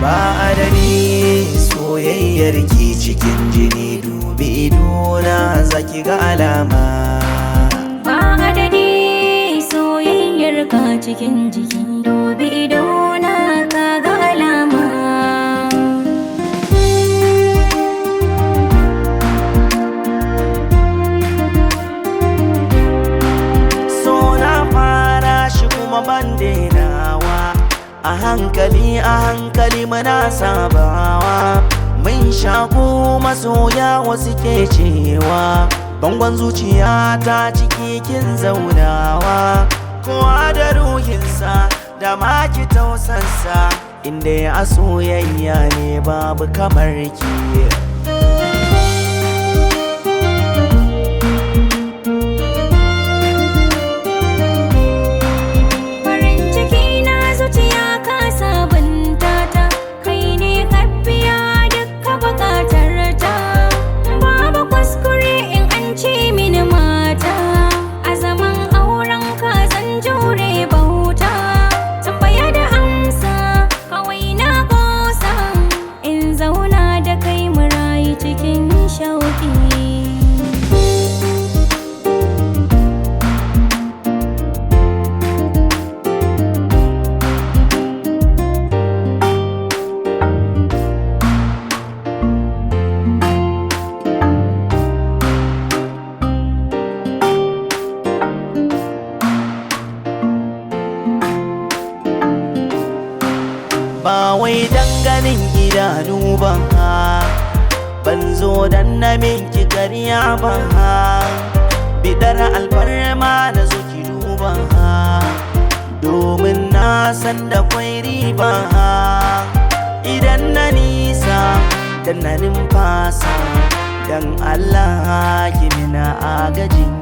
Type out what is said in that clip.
Ba adadi soyayyar ki cikin jini, dubi idona zaki ga alama. Ba adadi soyayyar ka cikin jiki, dubi idona ka ga alama. So na fara shi kuma ban denawa, a hankali a hankali muna sabawa. Mun shaku masoya, wasu ke cewa bangon zuciya ta ciki kin zaunawa. Kowa da ruhinsa da maki tausansa, inda a soyayya ne babu kamar ki. Farin ciki na zuciya ka sabunta ta, kai ne ka biya dukka bukatar ta. Babu kuskure in an ce mini mata, a zaman auren ka zan jure bauta. Tambaya da amsa kawai na kosa, in zauna da kai mu rayu cikin shauki. Ba wai danganin idanu ba, ban zo dan na minki karya ba. Bidar alfarma na zo ki duba, domin na san da kwai riba. Idan na nisa dan na numfasa, dan Allah ki mina agajin.